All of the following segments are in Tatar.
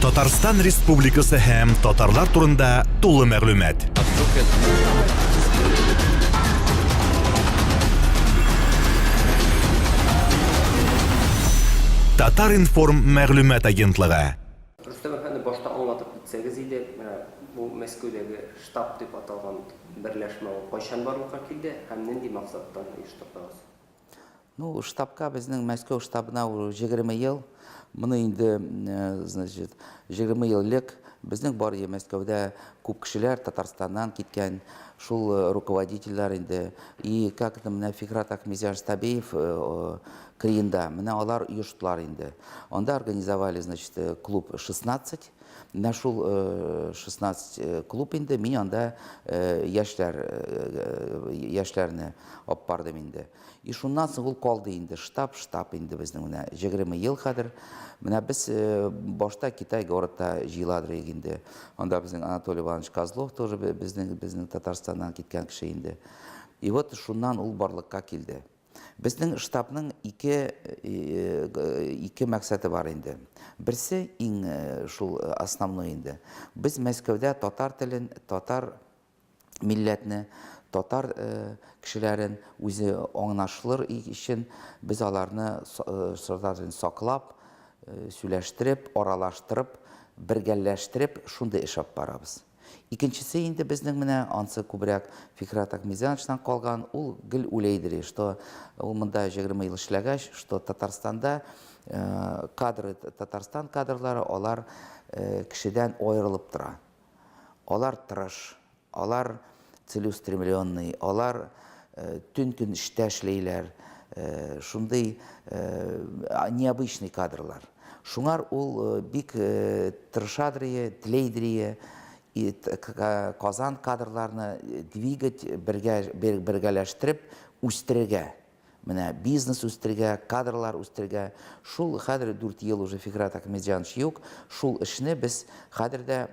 Татарстан Республикасы һәм татарлар турында тулы мәгълүмат. Татар-информ мәгълүмат агентлыгы. Рөстәм әфәнде, башта аңлатып китсәгез иде, менә бу Мәскәүдәге штаб дип аталган берләшмә ул кайчан барлыкка килде һәм нинди максаттан оештырдыгыз? Ну, штабка безнең Мәскәү штабына 20 ел. Моны инде, значит, 20 ел элек безнең бар иде Мәскәүдә күп кешеләр Татарстаннан киткән, шул руководительләр инде. И как это менә Фикрат Ахмезянович Табеев Криенда, менә алар оештылар инде. Анда организовали, значит, клуб 16. Менә шул 16 клуб инде, мин анда яшьләр яшьләрне алып бардым инде. И шуннан соң ул калды инде, штаб, штаб инде безнең менә 20 ел хәзер. Менә без башта Китай городта җыеладыр идек инде. Анда безнең Анатолий Иванович Козлов тоже безнең безнең Татарстаннан киткән кеше инде. И вот шуннан ул барлыкка килде. Безнең штабның ике ике максаты бар инде. Берсе иң шул основной инде. Без Мәскәүдә татар телен, татар милләтне, татар кешеләрен үзе аңлашылыр өчен без аларны саклап, сөйләштереп, аралаштырып, бергәләштереп шундый эш алып барабыз. Икенчесе инде безнең менә ансы күбрәк Фикрат Акмезяновичтан калган, ул гел үләйдери, что ул монда 20 ел эшләгәч, что Татарстанда кадры, Татарстан кадрлары алар кешедән аерылып тора. Алар тырыш, алар целеустремленный, алар төн-көн эштә эшләйләр, шундый необычный кадрлар. Шуңар ул бик тырышадыр, теләйдер, Казан кадрларны двигать, бергә, бергәләштереп үстерергә. Менә бизнес үстерергә, кадрлар үстерергә. Шул хәзер 4 ел уже Фикрат Ахметзянович юк. Шул эшне без хәзер дә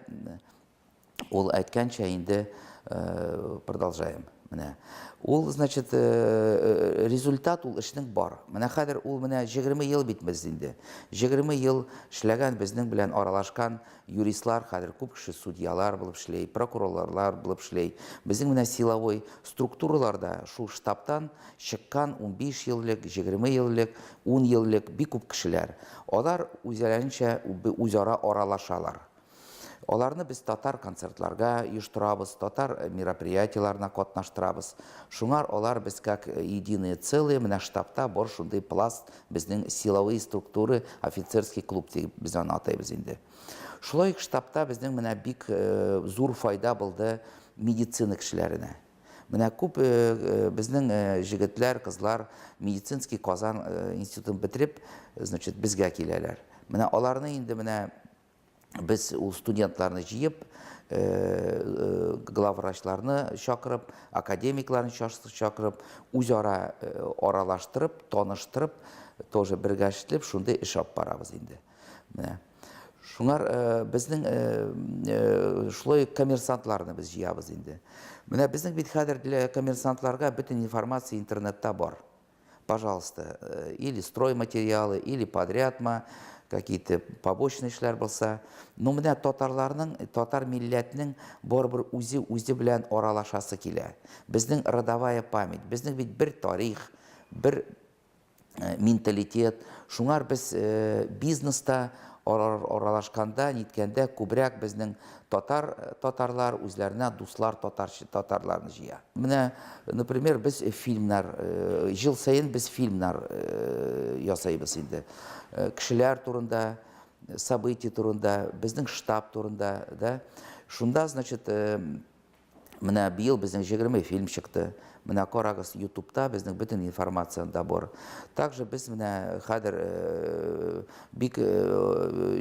ул әйткәнчә инде продолжаем. Менә. Ул, значит, результат ул эшнең бар. Менә хәзер ул менә 20 ел бит без инде. 20 ел эшләгән, безнең белән аралашкан юристлар хәзер күп кеше судьялар булып эшли, прокурорлар булып эшли. Безнең менә силовой структураларда шул штабтан чыккан 15 ел элек, 20 ел элек, 10 ел элек бик күп кешеләр. Алар үзләренчә үзара аралашалар. Аларны без татар концертларга оештырабыз, татар мероприятиеләренә катнаштырабыз. Шуңар алар без как единое целое, менә штабта бар шундый пласт безнең силовые структуры, офицерский клуб дип без аны атайбыз инде. Шулай ук штабта безнең менә бик зур файда булды медицина кешеләренә. Менә күп безнең җегетләр, кызлар медицинский Казан институтын бетереп, значит, безгә киләләр. Менә аларны инде менә без ул студентларны җыеп, главврачларны чакырып, академикларны чакырып, үзара аралаштырып, таныштырып, тоже бергә эшләп, шундый эш алып барабыз инде. Менә. Шуңар безнең шулай коммерсантларны без җыябыз инде. Менә безнең бит хәзер для коммерсантларга бөтен информация интернетта бар. Пожалуйста, или стройматериалы, или подрядма, какие-то побочные эшләр булса. Но менә татарларның, татар милләтнең барыбер үзе үзе белән аралашасы килә. Безнең родовая память, безнең бит бер тарих, бер менталитет. Шуңар без бизнеста аралашканда, ниткәндә күбрәк безнең татар татарлар үзләренә дуслар татар татарларны җыя. Менә, например, без фильмнар, ел саен без фильмнар ясайбыз инде. Кешеләр турында, событий турында, безнең штаб турында, да. Шунда, значит, менә быел безнең 20 фильм чыкты. Менә карагыз, YouTube'та безнең бөтен информация анда бар. Также без менә хәзер бик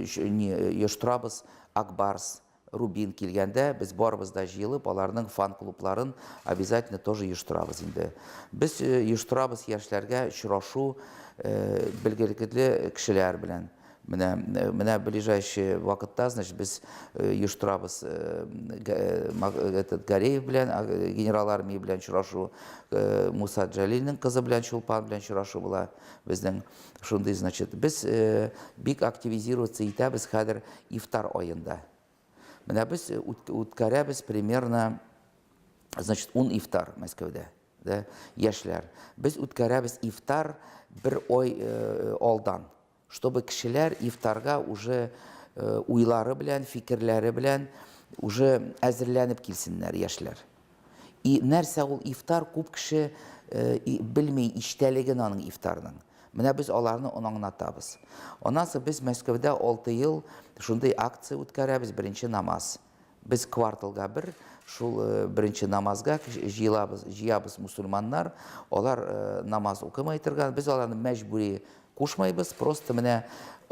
оештырабыз Акбарс, Рубин килгәндә без барыбыз да җыелып, аларның фан-клубларын обязательно тоже оештырабыз инде. Без оештырабыз яшьләргә очрашу белгелекле кешеләр белән. Менә, менә ближайший вакытта, значит, без оештырабыз этот Гареев белән, генерал армии белән очрашу, Муса Джалильнең кызы белән Чулпан белән очрашу була безнең. Шундый, значит, без бик активизироваться итәбез хәзер ифтар аенда. Менә без үткәрәбез примерно, значит, 10 ифтар Мәскәүдә. Да, яшьләр. Без үткәрәбез ифтар бер ай алдан. Чтобы кешеләр ифтарга уже уйлары белән, фикерләре белән уже әзерләнеп килсеннәр, яшьләр. И нәрсә ул ифтар, күп кеше белми иштәлеген аның ифтарның. Менә без аларны аңлатабыз. Аннан соң без Мәскәүдә 6 ел шундый акция үткәрәбез, беренче намаз. Без кварталга бер шул беренче намазга җыелабыз, җыябыз мусульманнар, алар намаз укымый торган, без аларны мәҗбүри кушмайбыз, просто менә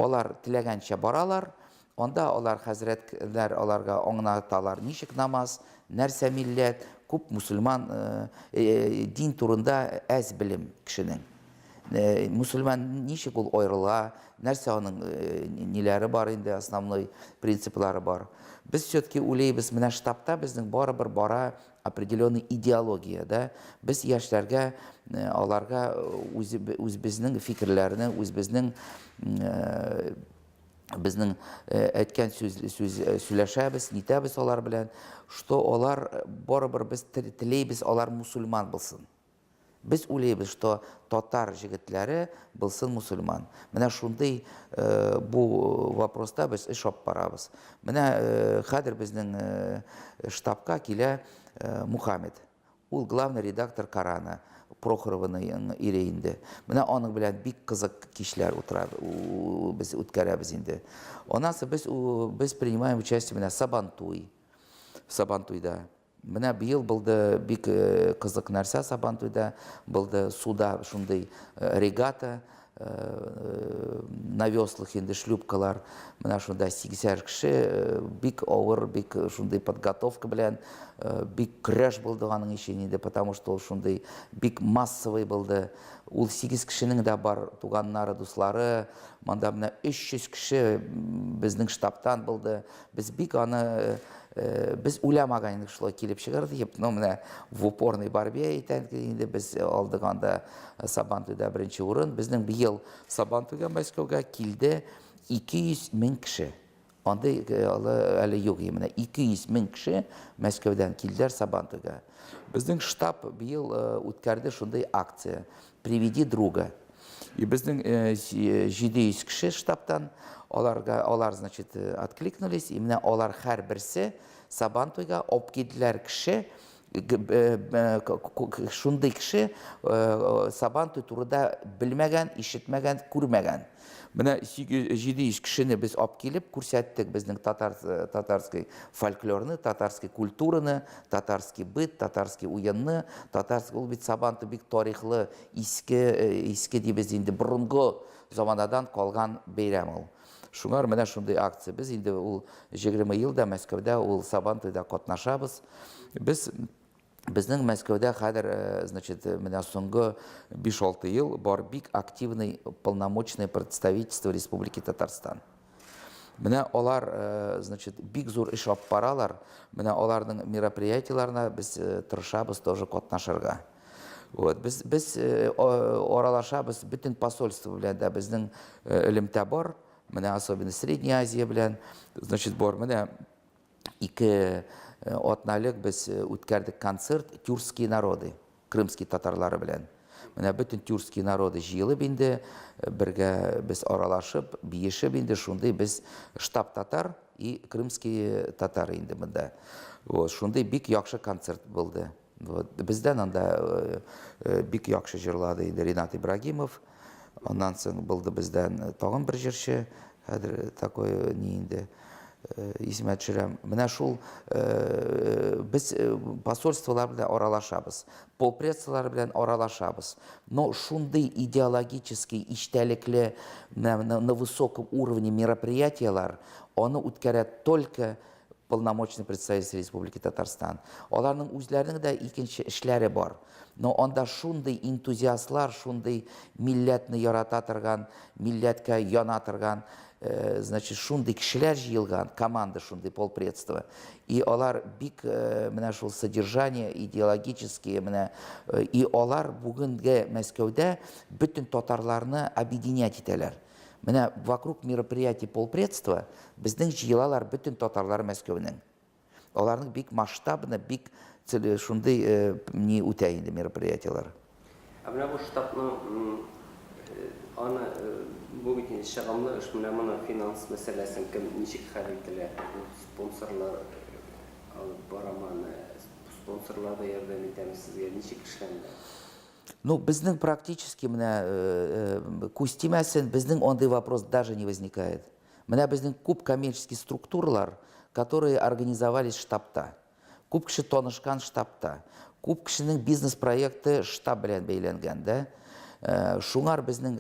алар теләгәнчә баралар, анда алар хәзрәтләр аларга аңлаталар, ничек намаз, нәрсә милләт, күп мусульман дин турында әз белем кешенең. Мусульман ничек ул аерыла, нәрсә аның ниләре бар инде, основной принциплары бар. Без все-таки уйлыйбыз, менә штабта безнең барыбер бара определенный идеология, да. Без яшьләргә, аларга үзебезнең фикерләрне, үзебезнең безнең әйткән сүз, сүз сөйләшәбез, нитәбез алар белән, что алар барыбер без теләйбез, алар мусульман булсын. Без уйлыйбыз, что татар җегетләре булсын мусульман. Менә шундый бу вопроста без эш алып барабыз. Менә хәзер безнең штабка килә Мухаммед. Ул главный редактор Корана, Прохорованың ире инде. Менә аның белән бик кызык кичләр утыра, без үткәрәбез инде. Аннан соң без, без принимаем участие менә Сабантуй. Сабантуйда. Менә быел булды бик кызык нәрсә Сабантуйда, булды суда шундый регата, на веслах инде шлюпкалар. Менә шунда сигезәр кеше, бик авыр, бик шундый подготовка белән, бик көрәш булды аның өчен инде, потому что ул шундый бик массовый булды. Ул сигез кешенең дә бар туганнары, дуслары. Монда менә 300 кеше безнең штабтан булды. Без бик аны без уйламаган идек шулай килеп чыгар дип, но менә в упорной борьбе әйтәм инде без алдык анда Сабантуйда беренче урын. Безнең быел Сабантуйга Мәскәүгә килде 200 мең кеше. Андый алы әле юк менә 200 мең кеше Мәскәүдән килделәр Сабантуйга. Безнең штаб быел үткәрде шундый акция. Приведи друга. И безнең 700 кеше штабтан, аларга, алар, значит, откликнулись, и менә алар һәрберсе Сабантуйга алып килделәр кеше, шундый кеше Сабантуй турында белмәгән, ишетмәгән, күрмәгән. Менә 700 кешене без алып килеп күрсәттек безнең татар, татарский фольклорны, татарский культураны, татарский быт, татарский уенны, татарский, ул бит Сабантуй бик тарихлы, иске, иске дибез инде, борынгы заманадан калган бәйрәм ул. Шуңар менә шундый акция. Без инде ул 20 ел да Мәскәүдә ул Сабантуйда катнашабыз. Без Безнең Мәскәүдә хәзер, значит, менә соңгы 5-6 ел бар бик активный полномочное представительство Республики Татарстан. Менә алар, значит, бик зур эш алып баралар. Менә аларның мероприятиеләренә без тырышабыз тоже катнашырга. Вот, без, без аралашабыз бөтен посольство белән дә безнең элемтә бар. Менә особенно Средняя Азия белән, значит, бар. Менә Ике атна элек без үткәрдек концерт Тюркские народы, крымский татарлары белән. Менә бөтен тюркские народы җыелып инде, бергә без аралашып, биешеп инде шундый без штаб татар и крымские татары инде монда. Вот, шундый бик яхшы концерт булды. Вот, бездән анда бик яхшы җырлады инде Ринат Ибрагимов. Аннан соң булды бездән тагын бер җырчы, хәзер такой ни инде исемә төшерәм. Менә шул без посольстволар белән аралашабыз, полпредстволар белән аралашабыз. Но шундый идеологический, иштәлекле, на, на, на высоком уровне мероприятияләр аны үткәрә только полномочный представитель Республики Татарстан. Аларның үзләренең дә икенче эшләре бар. Но анда шундый энтузиастлар, шундый милләтне ярата торган, милләткә яна торган. Значит, шундый кешеләр җыелган, команда шундый полпредство. И алар бик менә шул содержание идеологические менә и алар бүгенге Мәскәүдә бөтен татарларны объединять итәләр. Менә вокруг мероприятий полпредства безнең җыелалар бөтен татарлар Мәскәүнең. Аларның бик масштабны, бик шундый ни үтә инде мероприятиеләр. Ә менә бу штабның аны бу бит инде чыгымлы эш, менә моны финанс мәсьәләсен кем ничек хәл ителә? Бу спонсорлар алып барамы аны? Спонсорлар да ярдәм итәме сезгә? Ничек эшләнелә? Ну, безнең практически менә күз тимәсен, безнең андый вопрос даже не возникает. Менә безнең күп коммерческий структуралар, которые организовались штабта. Күп кеше танышкан штабта. Күп кешенең бизнес-проекты штаб белән бәйләнгән, да? Шуңар безнең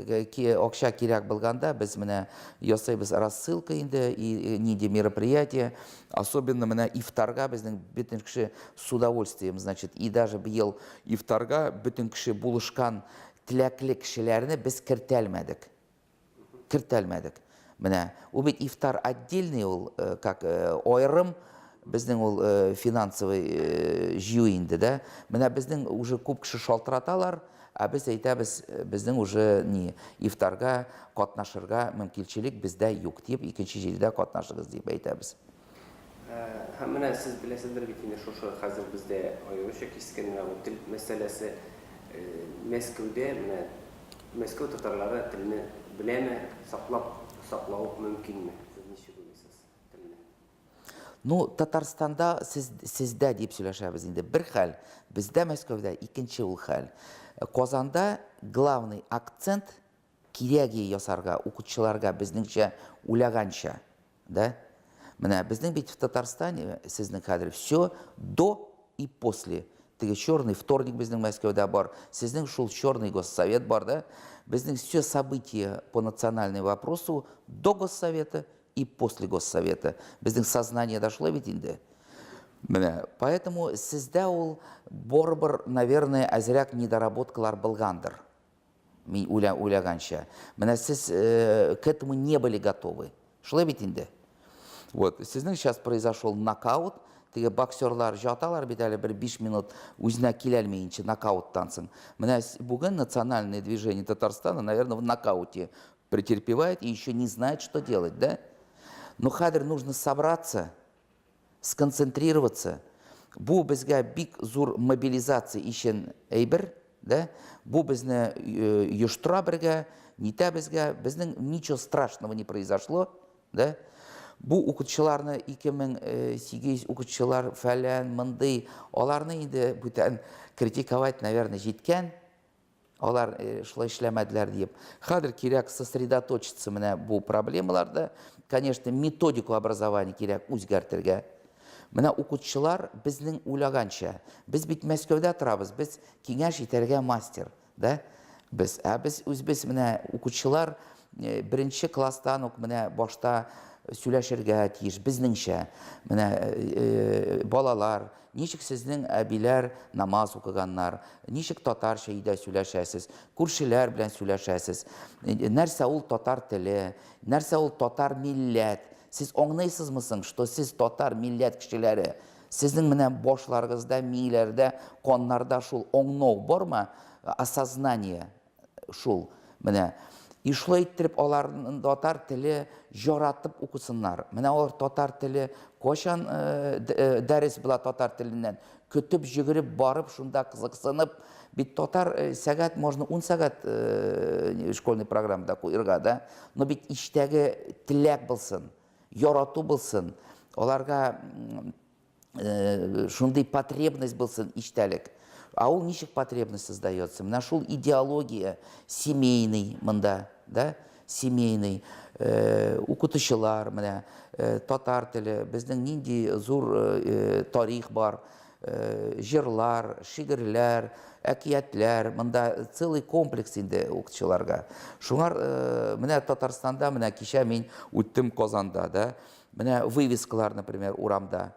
акча кирәк булганда, без менә ясыйбыз рассылка инде, и нинди мероприятие, особенно менә ифтарга безнең бөтен кеше с удовольствием, значит, и даже быел ифтарга бөтен кеше булышкан теләкле кешеләрне без кертәлмәдек. Кертәлмәдек. Менә, ул бит ифтар отдельный ул, как аерым безнең ул финансовый җыю инде, да. Менә безнең уже күп кеше шалтыраталар, ә без әйтәбез, безнең уже ни, ифтарга катнашырга мөмкинчелек бездә юк дип, икенче җирдә катнашыгыз дип әйтәбез. Һәм менә сез беләсездер бит инде, шушы хәзер бездә аеруча кискен менә бу тел мәсьәләсе. Мәскәүдә менә Мәскәү татарлары телне беләме, саклап, саклау мөмкинме? Сез ничек уйлыйсыз телне? Ну, Татарстанда сез, сездә дип сөйләшәбез инде бер хәл, бездә Мәскәүдә икенче ул хәл. Казанда главный акцент кирәге ясарга укучыларга безнеңчә уйлаганча, да? Менә безнең бит в Татарстане сезнең хәзер все до и после. Теге черный вторник безнең Мәскәүдә бар, сезнең шул черный госсовет бар, да? Безнең все события по национальному вопросу до госсовета и после госсовета. Безнең сознаниедә шулай бит инде. Менә, поэтому сездә ул барыбер, наверное, әзрәк недоработкалар булгандыр. Мин уйлаганча. Менә сез к этому не были готовы. Шулай бит инде. Вот, сезнең сейчас произошел нокаут. Теге боксерлар жаталар бит әле бер 5 минут үзенә киләлмәенчә нокауттан соң. Менә бүген национальное движение Татарстана, наверное, в нокауте претерпевает и еще не знает, что делать, да? Но хәзер нужно собраться, сконцентрироваться. Бу безгә бик зур мобилизация өчен әйбер, да? Бу безне оештыра бергә, нитә безгә, безнең ничего страшного не произошло, да? Бу укытучыларны 2800 укытучылар фәлән, мондый, аларны инде бүтән критиковать, наверное, җиткән. Алар шулай эшләмәделәр диеп. Хәзер кирәк сосредоточиться менә бу проблемаларда. Конечно, методику образования кирәк үзгәртергә. Менә укытучылар безнең уйлаганча, без бит Мәскәүдә торабыз, без киңәш итәргә мастер, да? Без, ә без үзебез менә укытучылар беренче класстан ук менә башта сөйләшергә тиеш безнеңчә. Менә балалар, ничек сезнең әбиләр намаз укыганнар, ничек татарча өйдә сөйләшәсез, күршеләр белән сөйләшәсез, нәрсә ул татар теле, нәрсә ул татар милләт. Сез аңлыйсызмы соң, что сез татар милләт кешеләре? Сезнең менә башларыгызда, миләрдә, каннарда шул аңлау бармы? Осознание шул. Менә и шулай иттереп аларның татар теле яратып укысыннар. Менә алар татар теле кайчан дәрес була татар теленнән көтеп йөгереп барып шунда кызыксынып бит татар сәгать можно 10 сәгать школьный программада куерга, да, но бит иштәге теләк булсын, ярату булсын, аларга шундый потребность булсын иштәлек. А ул ничек потребность создается? Менә шул идеология семейный монда, да, семейный, укытучылар, менә татар теле, безнең нинди зур тарих бар, җырлар, шигырьләр, әкиятләр, монда целый комплекс инде укытучыларга. Шуңар менә Татарстанда, менә кичә мин үттем Казанда, да, менә вывескалар, например, урамда,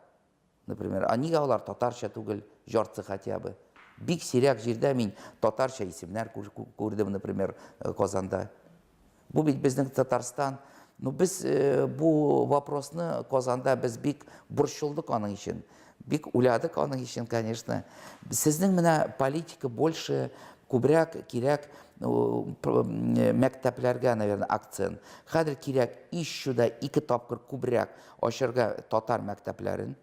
например, а нигә алар татарча түгел, жарты хотя бы. Бик сирәк җирдә мин татарча исемнәр күрдем, например, Казанда. Бу бит безнең Татарстан. Ну, без бу вопросны Казанда без бик борчылдык аның өчен. Бик уйладык аның өчен, конечно. Сезнең менә политика больше күбрәк кирәк мәктәпләргә, наверное, акцент. Хәзер кирәк еще да ике тапкыр күбрәк ачарга татар мәктәпләрен.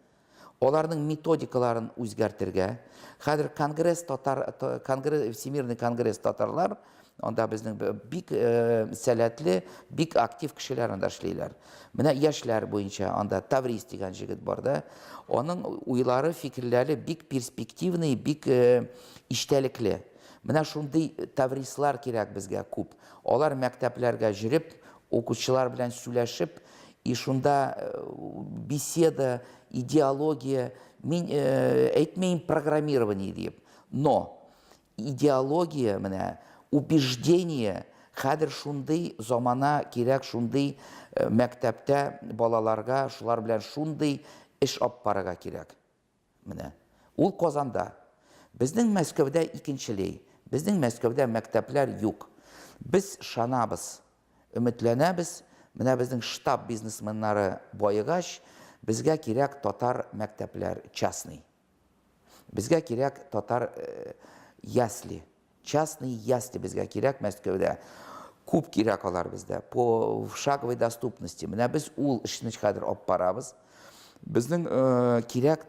Аларның методикаларын үзгәртергә. Хәзер конгресс татар, конгресс, Всемирный конгресс татарлар, анда безнең бик сәләтле, бик актив кешеләр анда эшлиләр. Менә яшьләр буенча анда Таврис дигән җегет бар да, аның уйлары, фикерләре бик перспективный, бик иштәлекле. Менә шундый Таврислар кирәк безгә күп. Алар мәктәпләргә җөреп, укучылар белән сөйләшеп, И шунда беседа, идеология, мин әйтмәйм программирование диеп, но идеология менә, убеждение, хәзер шундый замана кирәк, шундый мәктәптә балаларга шулар белән шундый эш алып барырга кирәк. Менә. Ул Казанда. Безнең Мәскәүдә икенчелей. Безнең Мәскәүдә мәктәпләр юк. Без шанабыз, өметләнәбез, менә безнең штаб бизнесменнары баегач, безгә кирәк татар мәктәпләр частный. Безгә кирәк татар ясли. Частный ясли безгә кирәк Мәскәүдә. Күп кирәк алар бездә. По шаговой доступности. Менә без ул эшне хәзер алып барабыз. Безнең кирәк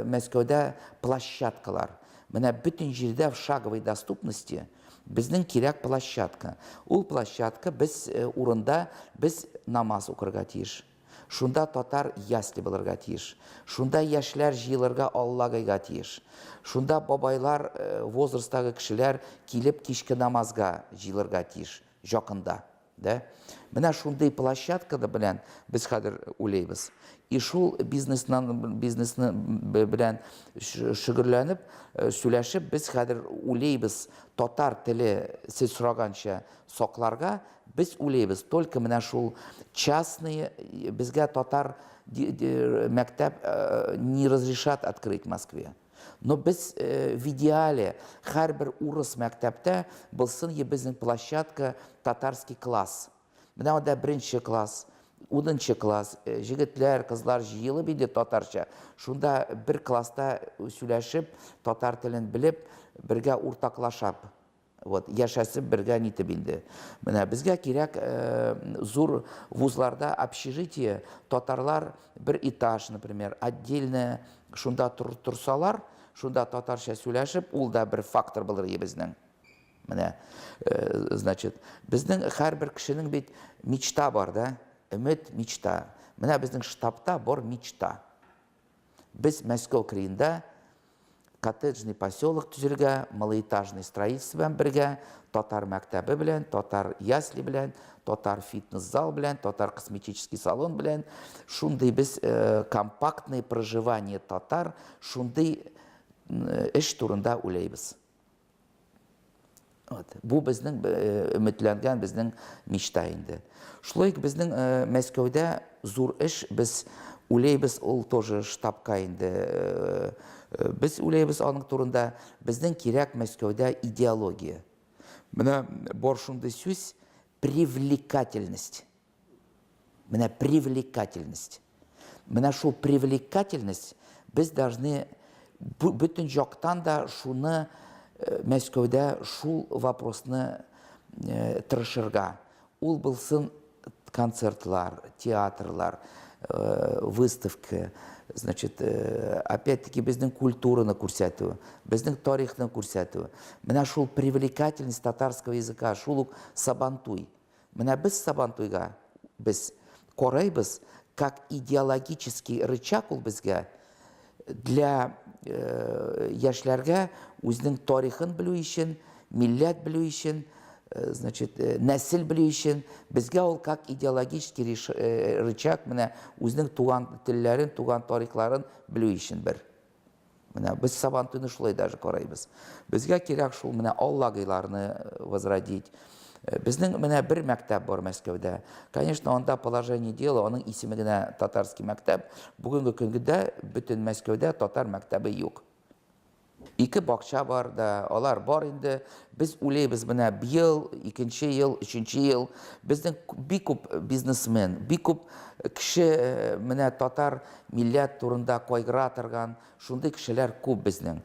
Мәскәүдә площадкалар. Менә бөтен җирдә в шаговой доступности безнең кирәк площадка. Ул площадка без урында без намаз укырга тиеш. Шунда татар ясли булырга тиеш. Шунда яшьләр җыелырга Аллагайга тиеш. Шунда бабайлар, возрасттагы кешеләр килеп кичке намазга җыелырга тиеш, җакында. Да? Менә шундый площадкада белән без хәзер уйлыйбыз. И шул бизнеснан бизнесны белән шөгерләнеп, сөйләшеп без хәзер уйлыйбыз татар теле сез сораганча сакларга. Без уйлыйбыз, только менә шул частные, безгә татар мәктәп не разрешат открыть в Москве. Но без в идеале һәрбер урыс мәктәптә булсын безнең площадка татарский класс. Менә анда беренче класс, унынчы класс, җегетләр, кызлар җыелып инде татарча. Шунда бер класста сөйләшеп, татар телен белеп, бергә уртаклашап. Вот, яшәсеп бергә нитеп инде. Менә безгә кирәк зур вузларда общежитие, татарлар бер этаж, например, отдельно шунда торсалар, шунда татарча сөйләшеп, ул да бер фактор булыр иде безнең. Менә, значит, безнең һәрбер кешенең бит мечта бар да, өмет, мечта. Менә безнең штабта бар мечта. Без Мәскәү кырыенда коттеджный поселок төзергә, малоэтажный строительство белән бергә, татар мәктәбе белән, татар ясли белән, татар фитнес-зал белән, татар косметический салон белән, шундый без компактный проживание татар, шундый эш турында уйлыйбыз. Вот. Бу безнең өметләнгән безнең мечта инде. Шулай ук безнең Мәскәүдә зур эш, без уйлыйбыз, ул тоже штабка инде. Без уйлыйбыз аның турында. Безнең кирәк Мәскәүдә идеология. Менә бар шундый сүз привлекательность. Менә привлекательность. Менә шул привлекательность без должны бөтен жактан да шуны Мәскәүдә шул вопросны тырышырга. Ул булсын концертлар, театрлар, выставка, значит, опять-таки безнең культураны күрсәтү, безнең тарихны күрсәтү. Менә шул привлекательность татарского языка, шул ук Сабантуй. Менә без Сабантуйга без карыйбыз, как идеологический рычаг ул безгә для яшьләргә үзенең тарихын белү өчен, милләт белү өчен, значит, нәсел белү өчен безгә ул как идеологический рычаг менә үзенең туган телләрен, туган тарихларын белү өчен бер. Менә без Сабантуйны шулай даже карыйбыз. Безгә кирәк шул менә Аллагыйларны возродить. Безнең менә бер мәктәп бар Мәскәүдә. Конечно, анда положение дела, аның исеме генә татарский мәктәп. Бүгенге көндә бөтен Мәскәүдә татар мәктәбе юк. Ике бакча бар да, алар бар инде. Без уйлыйбыз, менә быел, икенче ел, өченче ел безнең бик күп бизнесмен, бик күп кеше э, менә татар милләт турында кайгыра торган шундый кешеләр күп безнең.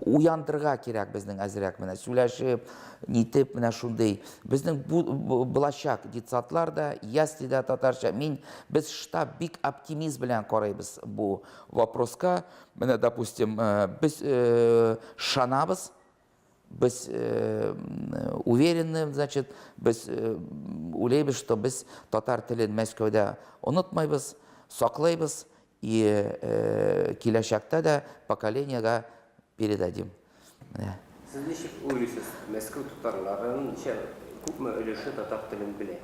Уяндырырга кирәк безнең әзрәк менә сөйләшеп, нитеп менә шундый. Безнең бу, булачак детсадлар да, ясли дә татарча. Мин без штаб бик оптимист белән карыйбыз бу вопроска. Менә, допустим, э, без э, шанабыз, без э, уверены, значит, без уйлыйбыз, что без татар телен Мәскәүдә онытмайбыз, саклыйбыз и киләчәктә дә поколениегә передадим. Менә. Сез ничек уйлыйсыз, Мәскәү татарларының ничә, күпме өлеше татар телен белә?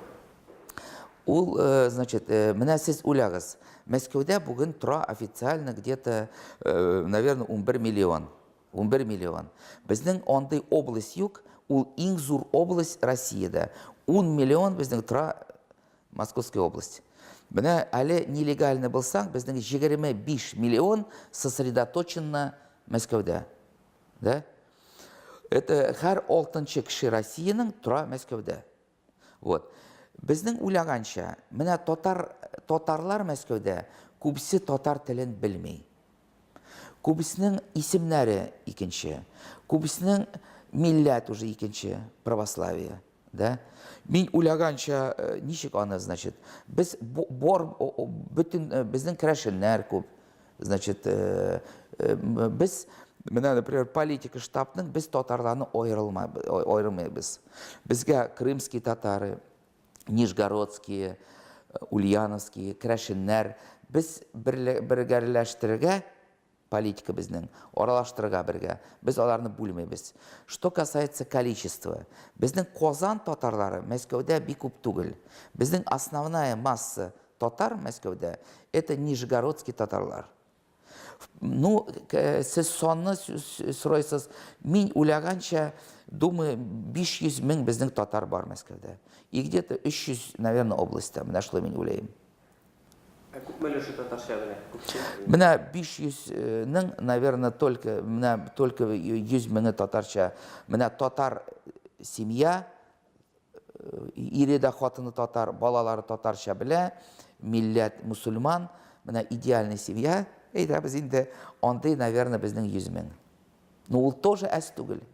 Ул, значит, менә сез уйлагыз, Мәскәүдә бүген тора официально где-то, наверное, 11 миллион. 11 миллион. Безнең андый область юк, ул иң зур область Россиядә. 10 миллион безнең тора Московская область. Менә әле нелегальный булсаң, безнең 25 миллион сосредоточено Мәскәүдә. Да? Это һәр алтынчы кеше Россиянең тора Мәскәүдә. Вот. Безнең уйлаганча, менә татар, татарлар Мәскәүдә күбесе татар телен белми. Күбесенең исемнәре икенче. Күбесенең милләт уже икенче, православие. Да? Мин уйлаганча, э, ничек аны, значит, без бор, бөтен э, безнең керәшеннәр күп. Значит, э, э, без менә, например, политика штабның без татарларны аерылмыйбыз. Безгә крымские татары, нижегородские, э, ульяновские, керәшеннәр без бергәләштерергә политика безнең, аралаштырырга бергә. Без аларны бүлмибез. Что касается количества, безнең Казан татарлары Мәскәүдә бик күп түгел. Безнең основная масса Татар Мәскәүдә, это нижегородский татарлар. Ну, сез санны сорайсыз, мин уйлаганча, думаю, 500 мең безнең татар бар Мәскәүдә. И где-то 300, наверное, областьта, менә шулай мин уйлыйм. Ә күпме өлеше татарча белә? Күпчелек? Менә 500 нең, наверное, только, менә только 100 меңе татарча. Менә татар семья, Ире дә хатыны татар, балалары татарча белә, милләт мусульман, менә идеальный семья, әйтәбез инде, андый, наверное, безнең 100 мең. Но ул тоже әз түгел.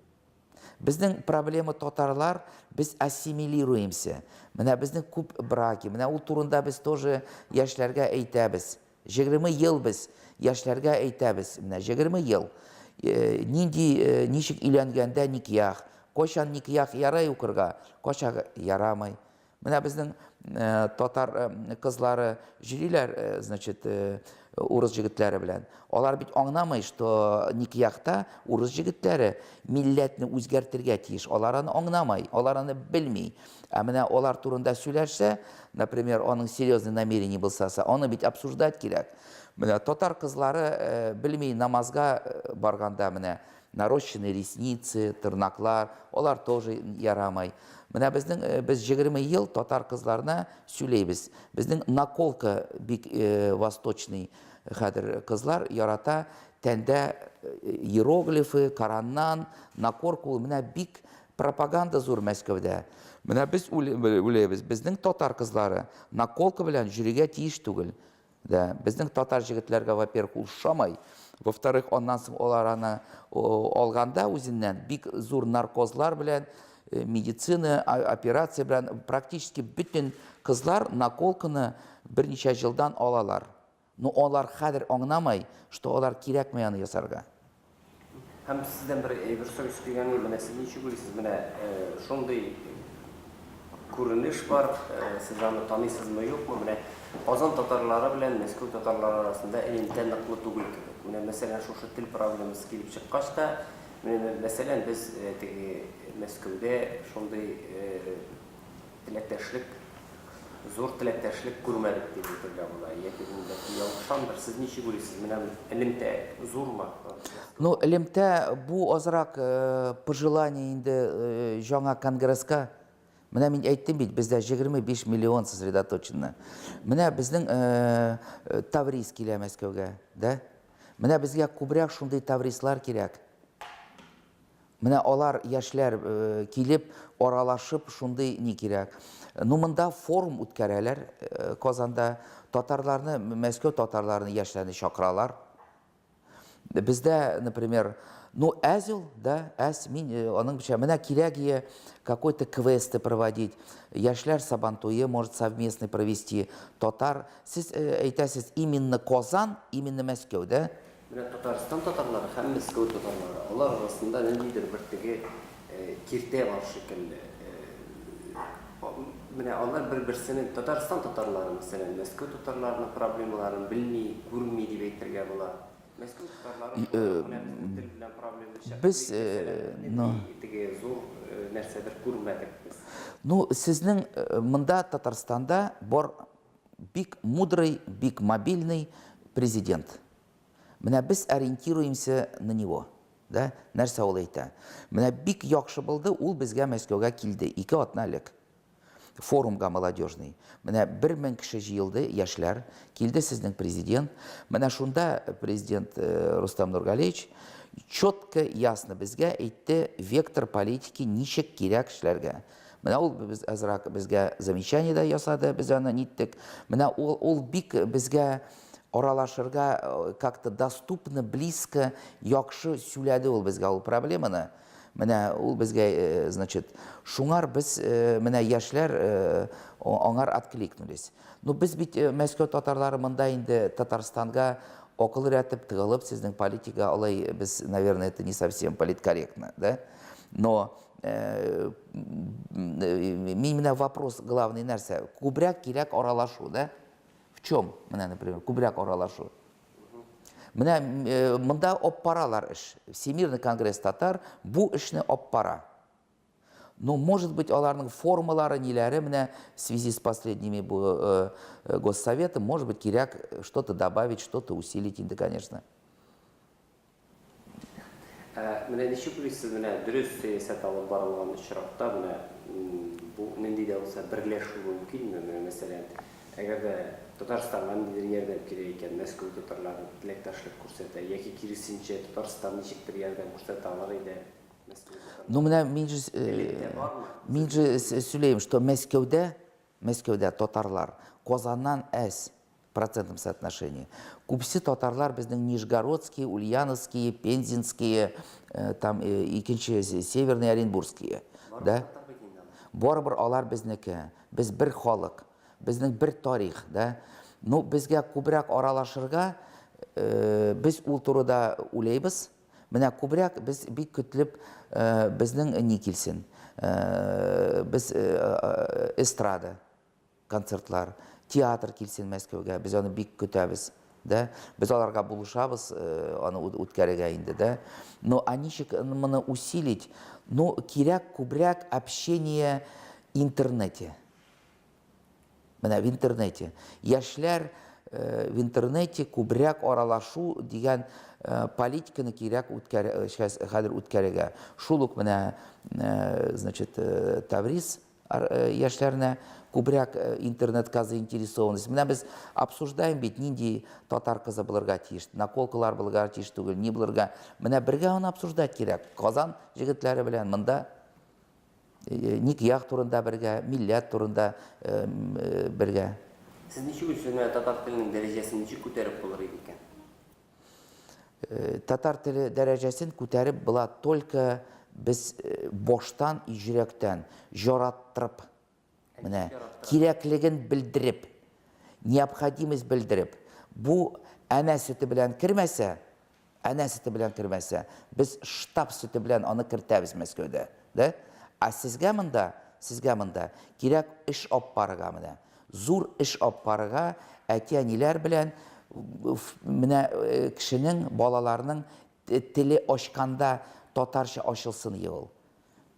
Безнең проблема татарлар, без ассимилируемся. Менә безнең күп браки, менә ул турында без тоже яшьләргә әйтәбез. 20 ел без яшьләргә әйтәбез, менә 20 ел, нинди, ничек өйләнгәндә никях, кайчан никях ярый укырга, кайчан ярамый. Менә безнең татар кызлары йөриләр, значит, урыс җегетләре белән. Алар бит аңламый, что никяхта урыс җегетләре милләтне үзгәртергә тиеш. Алар аны аңламый, алар аны белми. Ә менә алар турында сөйләшсә, например, аның серьезный намерение булсаса, аны бит обсуждать кирәк. Менә татар кызлары э, белми намазга э, барганда менә нарощенные ресницы, тырнаклар, алар тоже ярамай. Менә безнең э, без 20 ел татар кызларына сөйләйбез. Безнең наколка бик восточный хәзер кызлар ярата тәндә иероглифы, Кораннан, накорка ул менә бик Пропаганда зур Мәскәүдә. Менә без уйлыйбыз, безнең татар кызлары наколка белән йөрергә тиеш түгел. Да, безнең татар җегетләргә, во-первых, ул ошамай. Во-вторых, аннан соң алар аны алганда үзеннән бик зур наркозлар белән, э, медицина операция белән практически бөтен кызлар наколканы берничә елдан алалар. Но алар хәзер аңнамай, что алар кирәкми аны ясарга. Һәм сездән бер әйбер сорыйсы килгән иде, менә сез ничек уйлыйсыз, менә шундый күренеш бар, сез аны таныйсызмы, юкмы, менә Казан татарлары белән Мәскәү татарлары арасында элемтә ныклы түгел кебек. Менә мәсәлән, шушы тел проблемасы килеп чыккач та, менә мәсәлән, без теге Мәскәүдә шундый Теләктәшлек, зур теләктәшлек күрмәдек дип әйтергә була. Яки мин бәлки ялгышамдыр. Сез ничек уйлыйсыз, менә элемтә зурмы? Ну, элемтә бу азрак пожелание инде җаңа конгресска. Менә мин әйттем бит, бездә 25 миллион сосредоточено. Менә безнең Таврис килә Мәскәүгә, да? Менә безгә күбрәк шундый Таврислар кирәк. Менә алар, яшьләр килеп, аралашып, шундый ни кирәк. Ну, монда форум үткәрәләр Казанда. Татарларны, Мәскәү татарларны, яшьләрне чакыралар. Бездә, например, ну, әз ул, да, әз, мин аның белән, менә кирәк ие какой-то квесты проводить, яшьләр сабантуе, может, совместный провести, татар, сез әйтәсез, именно Казан, именно Мәскәү, да? Менә Татарстан татарлары һәм Мәскәү татарлары, алар арасында ниндидер бер теге киртә бар шикелле. Менә алар бер-берсенең, Татарстан татарлары, мәсәлән, Мәскәү татарларының проблемаларын белми, күрми дип әйтергә була. Мәскәү татарлары шулай ук менә безнең тел белән проблема чыгып, Без, мәсәлән, нинди теге зур нәрсәдер күрмәдек без. Ну, сезнең монда Татарстанда бар бик мудрый, бик мобильный президент. Менә без ориентируемся на него. Да? Нәрсә ул әйтә? Менә бик яхшы булды, ул безгә Мәскәүгә килде ике атна элек. Форумга молодежный. Менә 1000 кеше җыелды, яшьләр. Килде сезнең президент. Менә шунда президент э, Рустам Нургалиевич четко, ясно безгә әйтте вектор политики ничек кирәк эшләргә. Менә ул без азрак безгә замечание дә ясады, без аны ниттек. Менә ул, ул бик безгә аралашырга э, как-то доступно, близко, яхшы сөйләде ул безгә ул проблеманы. Менә ул безгә, э, значит, шуңар без э, менә яшьләр аңар откликнулись. Ну без бит Мәскәү татарлары монда инде Татарстанга акыл өйрәтеп, тыгылып сезнең политика алай без, наверное, это не совсем политкорректно, да? Но мин менә вопрос главный нәрсә, күбрәк кирәк аралашу, да? В чем, менә, например, күбрәк аралашу? Менә э, монда аппаралар эш. Всемирный конгресс татар бу эшне аппара. Но, может быть, аларның формалары, ниләре менә в связи с последними бу, э, э, госсоветом, может быть, кирәк что-то добавить, что-то усилить инде, конечно. Ә менә ничек уйлыйсыз, менә дөрес сәясәт алып барылган очракта, менә бу нинди дә булса берләшү мөмкинме? Менә мәсәлән, әгәр дә Татарстанга ниндидер ярдәм кирәк икән, Мәскәү татарлары теләктәшлек күрсәтә, яки киресенчә, Татарстан ничектер ярдәм күрсәтә алыр иде Мәскәү татарларына. Ну менә мин же, Элемтә бармы? мин же сөйләем, что Мәскәүдә, Мәскәүдә татарлар Казаннан әз. процентном соотношении. Күбесе татарлар безнең Нижегородские, Ульяновские, Пензенские, э, там э, икенче Северный Оренбургские. Да? Барыбер алар безнеке. Без бер халык, безнең бер тарих, да? Ну, безгә күбрәк аралашырга, э, без ул турыда уйлыйбыз. Менә күбрәк без бик көтлеп э, безнең ни килсен. Э, без э, эстрада концертлар, театр килсен Мәскәүгә, без аны бик көтәбез, да. Без аларга булышабыз э, аны үткәрергә инде, да. Но а ничек моны усилить? Ну, кирәк күбрәк общение интернете. Менә в интернете. Яшьләр э, в интернете күбрәк аралашу дигән э, политиканы кирәк үткәр, хәзер үткәрергә. Шул ук менә, значит, Таврис яшьләренә күбрәк интернетка заинтересованность. Менә без обсуждаем бит, нинди татар кызы булырга тиеш, наколкалар булырга тиеш түгел, ни булырга. Менә бергә аны обсуждать кирәк. Казан җегетләре белән монда никях турында бергә, милләт турында бергә. Сез ничек уйлыйсыз, менә татар теленең дәрәҗәсен ничек күтәреп булыр иде икән? Татар теле дәрәҗәсен күтәреп була только без баштан и җөрәктән җараттырып, менә кирәклеген белдереп, необходимость белдереп. Бу әнә сөте белән кермәсә, әнә сөте белән кермәсә, без штаб сөте белән аны кертәбез Мәскәүдә, да? А сезгә монда, сезгә монда кирәк эш алып барырга менә. Зур эш алып барырга әти-әниләр белән менә кешенең, балаларның теле ачканда татарча ачылсын ие ул.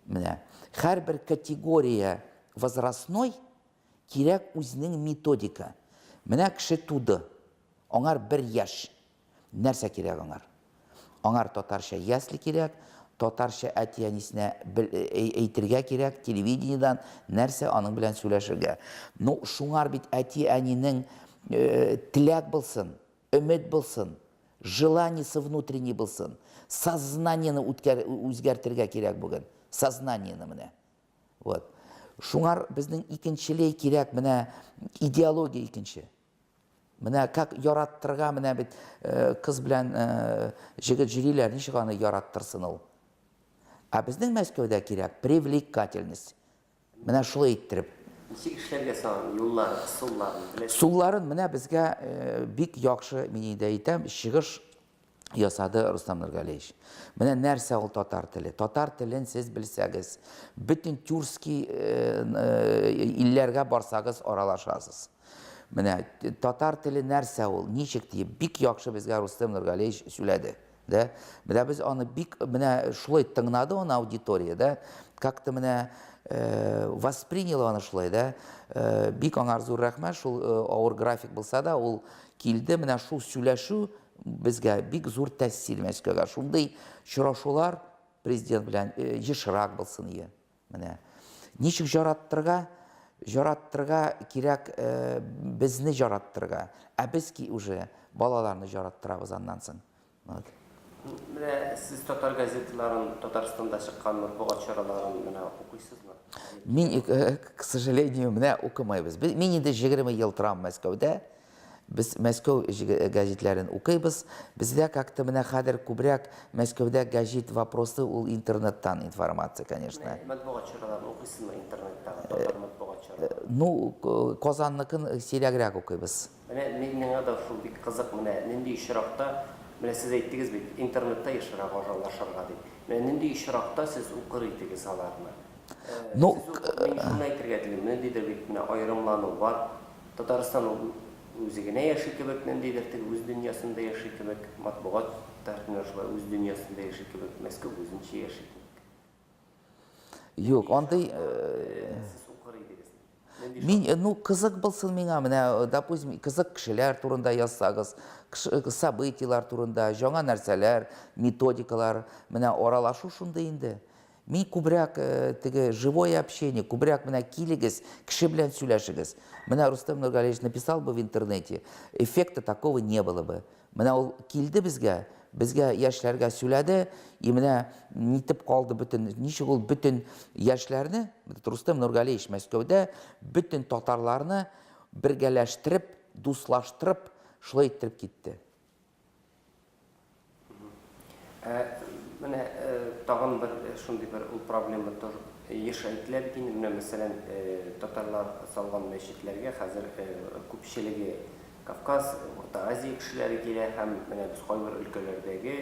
Менә һәрбер категория возрастной кирәк үзенең методика. Менә кеше туды. Аңар бер яшь. Нәрсә кирәк аңар? Аңар татарча ясли кирәк, татарча әти-әнисенә әйтергә кирәк, телевидениедан нәрсә аның белән сөйләшергә. Ну, шуңар бит әти-әнинең теләк булсын, өмет булсын, Желаниесе внутренний булсын. Сознаниене үткәр, үзгәртергә кирәк бүген. Сознаниене менә. Вот. Шуңар безнең икенчелей кирәк менә идеология икенче. Менә как яраттырга менә бит э, кыз белән э, җегет җөриләр, ничек аны яраттырсын ул? Ә безнең Мәскәүдә кирәк привлекательность. Менә шулай иттереп. Ничек эшләргә соң юлларын, ысулларын беләсезме? Сулларын менә безгә бик яхшы, мин инде әйтәм, чыгыш ясады Рустам Нургалиевич. Менә нәрсә ул татар теле? Татар телен сез белсәгез, бөтен тюркский илләргә барсагыз аралашасыз. Менә татар теле нәрсә ул, ничек диеп, бик яхшы безгә Рустам Нургалиевич сөйләде. Да? Менә без аны бик менә шулай тыңнады аны аудитория, да? Как-то менә э, восприняла аны шулай, да? Э, бик аңар зур рәхмәт, шул э, авыр график булса да, ул килде, менә шул сөйләшү безгә бик зур тәэсир Мәскәүгә. Шундый очрашулар президент белән э, ешрак булсын ие. Менә ничек жараттырга? Жараттырга кирәк э, безне жараттырга. Ә без ки уже балаларны жараттырабыз аннан соң. Вот. Менә сез татар газеталарын, Татарстанда чыккан матбугат чараларын менә укыйсызмы? Мин, э, к сожалению, менә укымайбыз. Мин инде 20 ел торам Мәскәүдә. Без Мәскәү гәҗитләрен укыйбыз. Бездә как-то менә хәзер күбрәк Мәскәүдә гәҗит вопросы ул интернеттан информация, конечно. Матбугат чараларын укыйсызмы интернеттагы, татар матбугат чараларын? Ну, Казанныкын сирәгрәк укыйбыз. Менә миңа да шул бик кызык, менә нинди очракта, менә сез әйттегез бит, интернетта ешрак аралашырга дип. Менә нинди очракта сез укыр идегез аларны? Ну, Сез мин шуны әйтергә телим, ниндидер бит менә аерымлану бар. Татарстан ул үзе генә яши кебек, ниндидер теге үз дөньясында яши кебек, матбугат та менә шулай үз дөньясында яши кебек, Мәскәү үзенчә яши кебек. Юк, андый Сез укыр идегез. Нинди Мин, ну, кызык булсын миңа, менә, допустим, кызык кешеләр турында язсагыз, событиелар турында, яңа нәрсәләр, методикалар, менә аралашу шундый инде. Мин күбрәк теге живое общение, күбрәк менә килегез, кеше белән сөйләшегез. Менә Рустем Нургалиевич написал бы в интернете, эффекта такого не было бы. Менә ул килде безгә, безгә яшьләргә сөйләде, и менә нитеп калды бөтен, ничек ул бөтен яшьләрне, Рустем Нургалиевич Мәскәүдә бөтен татарларны бергәләштереп, дуслаштырып, шулай иттереп китте. Ә менә тагын бер шундый бер ул проблема тоже еш әйтелә бит инде. Менә мәсәлән, татарлар салган мәчетләргә хәзер күпчелеге Кавказ, Урта Азия кешеләре килә һәм менә без кайбер өлкәләрдәге,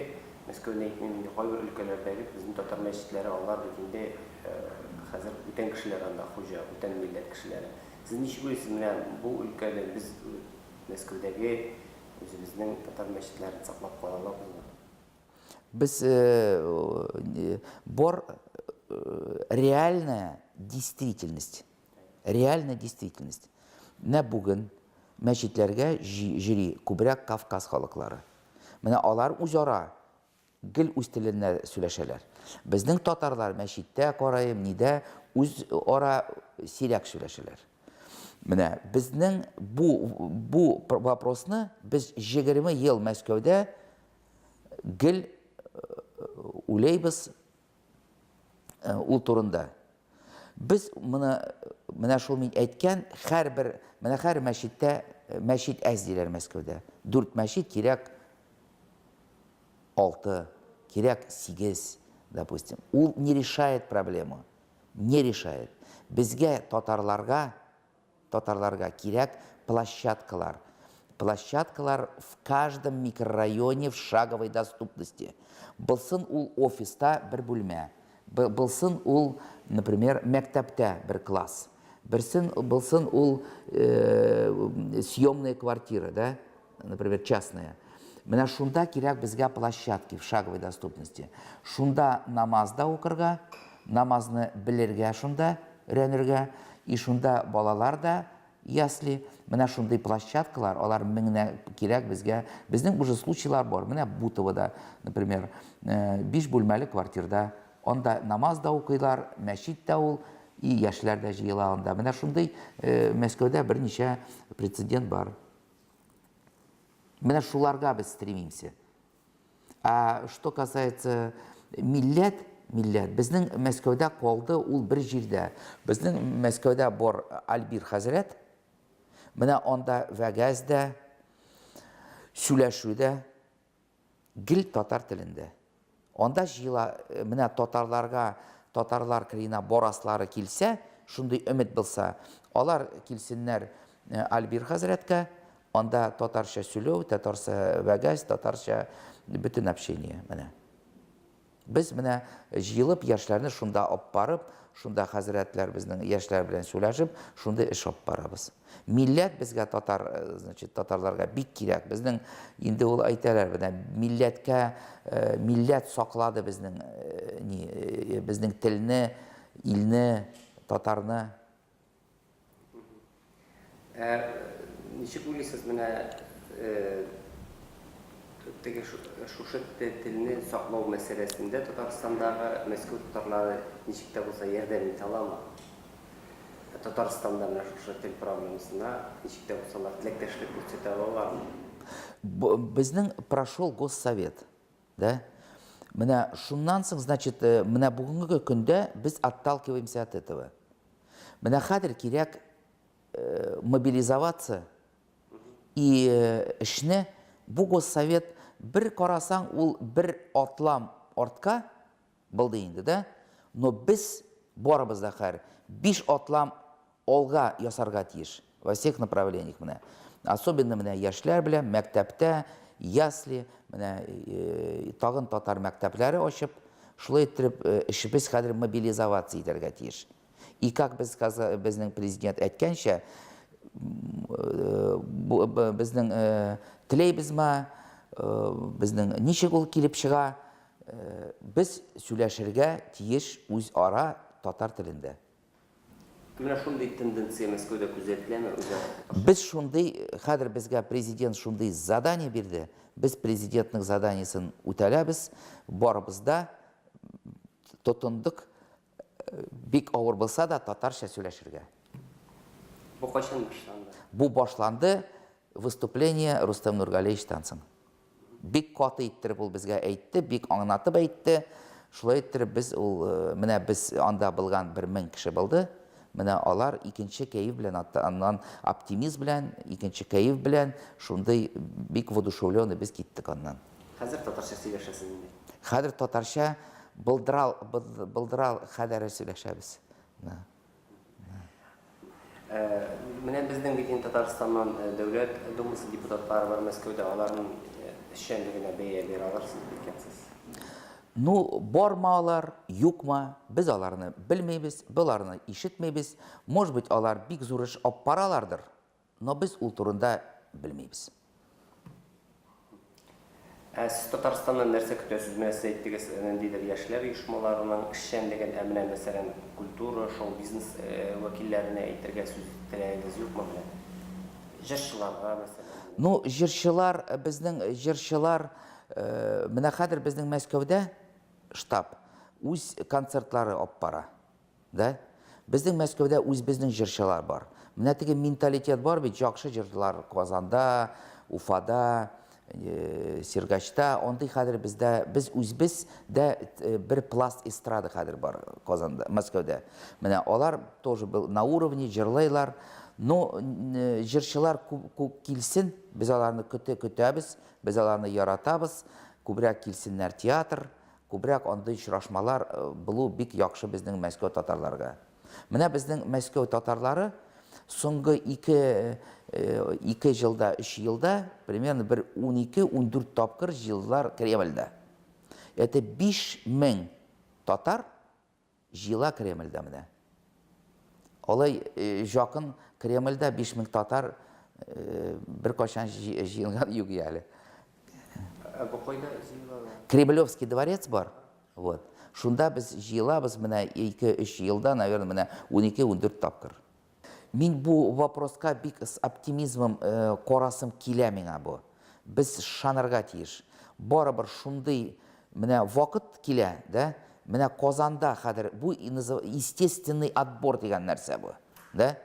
Мәскәүне әйтмим инде, кайбер өлкәләрдәге безнең татар мәчетләре алар бит инде хәзер бүтән кешеләр анда хуҗа, бүтән милләт кешеләре. Сез ничек уйлыйсыз, менә бу өлкәдә без Мәскәүдәге Үзебезнең татар мәчетләрен саклап кала алабызмы? Без бар реальная действительность. Реальная действительность. Менә бүген мәчетләргә җөри күбрәк Кавказ халыклары. Менә алар үзара Гел үз телендә сөйләшәләр. Безнең татарлар мәчеттә караем, нидә үз ара сирәк сөйләшәләр. Менә безнең бу бу вопросны без 20 ел Мәскәүдә гел уйлыйбыз ул турында. Без моны менә шул мин әйткән һәрбер менә һәр мәчеттә мәчет әз диләр Мәскәүдә. Дүрт мәчет кирәк 6, кирәк 8, допустим. Ул не решает проблему. Не решает. Безгә татарларга, татарларга кирәк площадкалар. Площадкалар в каждом микрорайоне в шаговой доступности. Булсын ул офиста бер бүлмә, булсын ул, например, мәктәптә бер класс, берсен булсын ул э, съемная квартира, да, например, частная. Менә шунда кирәк безгә площадки в шаговой доступности. Шунда намаз да укырга, намазны белергә шунда, өйрәнергә, и шунда балалар да ясли. Менә шундый площадкалар, алар меңнә кирәк безгә. Безнең уже случайлар бар. Менә Бутовода, например, э, биш бүлмәле квартирда анда намаз да укыйлар, мәчет тә ул, и яшьләр дә җыела анда. Менә шундый э, Мәскәүдә берничә прецедент бар. Менә шуларга без стремимся. А что касается милләт, милләт, безнең Мәскәүдә калды ул бер җирдә. Безнең Мәскәүдә бар Альбир хәзрәт, менә анда вәгазь дә, сөйләшү дә гел татар телендә. Анда җыела, менә татарларга, татарлар кырыена бараслары килсә, шундый өмет булса, алар килсеннәр Альбир хәзрәткә, анда татарча сөйләү, татарча вәгазь, татарча бөтен общение менә. Без менә җыелып яшьләрне шунда алып барып, шунда хәзрәтләр безнең яшьләр белән сөйләшеп, шундый эш алып барабыз. Милләт безгә татар, значит, татарларга бик кирәк. Безнең инде ул әйтәләр, менә милләткә, милләт саклады безнең ни, безнең телне, илне, татарны. Ә ничек уйлыйсыз, менә теге шушы телне саклау мәсьәләсендә Татарстандагы Мәскәү татарлары ничек тә булса ярдәм итә аламы? Татарстанда менә шушы тел проблемасына ничек тә булса алар теләктәшлек күрсәтә алалармы? Безнең прошел госсовет, да? Менә шуннан соң, значит, менә бүгенге көндә без отталкиваемся от этого. Менә хәзер кирәк мобилизоваться и эшне бу госсовет бер карасаң, ул бер атлам артка булды инде, да? Но без барыбыз да хәер биш атлам алга ясарга тиеш во всех направлениях менә. Особенно менә яшьләр белән мәктәптә, ясли, менә тагын татар мәктәпләре ачып, шулай иттереп эшебез хәзер мобилизоваться итәргә тиеш. И как без безнең президент әйткәнчә, безнең теләйбезме, безнең ничек ул килеп чыга, без сөйләшергә тиеш үзара татар телендә. Менә шундый тенденция Мәскәүдә күзәтеләме үзара? Без шундый, хәзер безгә президент шундый задание бирде, без президентның заданиесен үтәләбез, барыбыз да тотындык, бик авыр булса да, татарча сөйләшергә. Бу кайчан башланды? Бу башланды выступление Рустам Нургалиевичтан соң. Бик каты иттереп ул безгә әйтте, бик аңлатып әйтте. Шулай иттереп без ул, менә без анда булган 1000 кеше булды. Менә алар икенче кәеф белән, аннан оптимизм белән, икенче кәеф белән, шундый бик воодушевленный без киттек аннан. Хәзер татарча сөйләшәсез инде. Хәзер татарча булдыра, булдыра кадәре сөйләшәбез. Да. Менә безнең бит инде Татарстаннан Дәүләт Думасы депутатлары бар Мәскәүдә, аларның эшчәнлегенә бәя бирә алырсыз микән сез? Ну, бармы алар, юкмы, без аларны белмибез, без аларны ишетмибез. Может быть, алар бик зур эш алып баралардыр, но без ул турында белмибез. Ә сез Татарстаннан нәрсә көтәсез? Менә сез әйттегез, ниндидер яшьләр оешмаларының эшчәнлеген, ә менә, мәсәлән, культура, шоу-бизнес вәкилләренә әйтергә сүз теләгегез юкмы менә? Җырчыларга, мәсәлән. Ну, җырчылар, безнең җырчылар, менә хәзер безнең Мәскәүдә штаб үз концертлары алып бара. Да? Безнең Мәскәүдә үзебезнең җырчылар бар. Менә теге менталитет бар бит, яхшы җырчылар Казанда, Уфада, э, Сергачта, андый хәзер бездә, без үзебез дә э, бер пласт эстрада хәзер бар Казанда, Мәскәүдә. Менә алар тоже был на уровне җырлыйлар. Но э, җырчылар күп килсен, без аларны көтә көтәбез, без аларны яратабыз. Күбрәк килсеннәр театр, Күбрәк андый очрашмалар булу бик яхшы безнең Мәскәү татарларга. Менә безнең Мәскәү татарлары соңгы ике, ике җылда, өч елда примерно бер 12-14 тапкыр җыелдылар Кремльдә. Это 5000 татар җыела Кремльдә менә. Алай җакын Кремльдә 5000 татар беркайчан җыелган юк әле. Ә бу кайда җыелалар? Кремлевский дворец бар. Вот. Шунда без җыелабыз менә 2-3 елда, наверное, менә 12-14 тапкыр. Мин бу вопроска бик с оптимизмом карасым килә миңа бу. Без ышанырга тиеш. Барыбер шундый менә вакыт килә, да? Менә Казанда хәзер бу естественный отбор дигән нәрсә бу, да?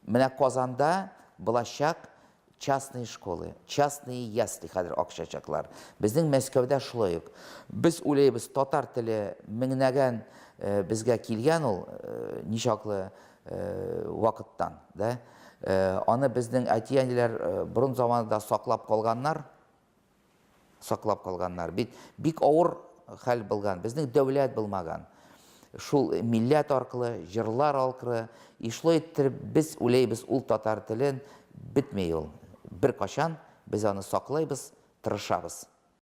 Менә Казанда булачак Частные школы, частные ясли хәзер акчачаклар. Безнең Мәскәүдә шулай ук. Без уйлыйбыз, татар теле меңнәгән безгә килгән ул ничаклы вакыттан, да? Аны безнең әти-әниләр борын заманында саклап калганнар. Саклап калганнар. Бит бик авыр хәл булган. Безнең дәүләт булмаган. Шул милләт аркылы, җырлар аркылы, и шулай иттереп без уйлыйбыз, ул татар телен бетми ул. Беркайчан без аны саклыйбыз, тырышабыз.